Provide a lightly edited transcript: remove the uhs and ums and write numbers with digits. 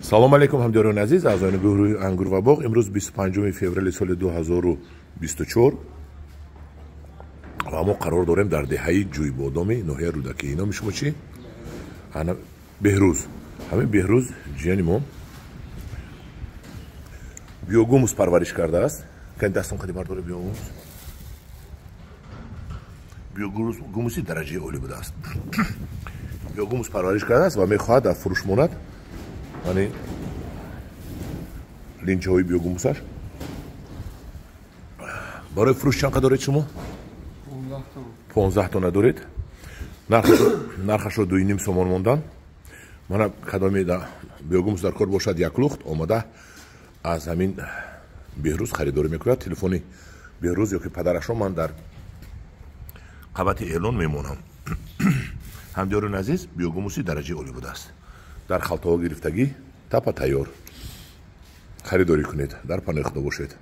Салом алейкум, ҳамдиёрони азиз, аъзоёни гурӯҳи «Ангур ва боғ». Имрӯз 25 феврали соли 2024 ва мо қарор дорем дар деҳаи Ҷӯйбодоми ноҳияи Рӯдакӣ. Номи шумо чӣ? Ана, Беҳрӯз. Ҳамин Беҳрӯз ҷияни мо биогумус парвариш кардааст. Кани, дастон қади бардоре. Биогумус, биогумуси дараҷаи олӣ будааст. Биогумус парвариш кардааст ва мехоҳад дар фурӯш монад. Яъне линчаҳои биогумусаш барои фурӯш. Чанд доред шумо? 15 тона доред. Нархашро 2,5 сомон мондан. Мана, кадоме биогумус дар кор бошад, як лухт омада аз ҳамин Беҳрӯз харидорӣ мекунад. Телефони Беҳрӯз ё ки падарашро ман дар қабати эълон мемонам. Ҳамдиёрони азиз, биогумуси дараҷаи олӣ будааст, дар халтаҳо гирифтагӣ, тапа тайёр. Харидорӣ кунед, дар паноҳи Худо бошед.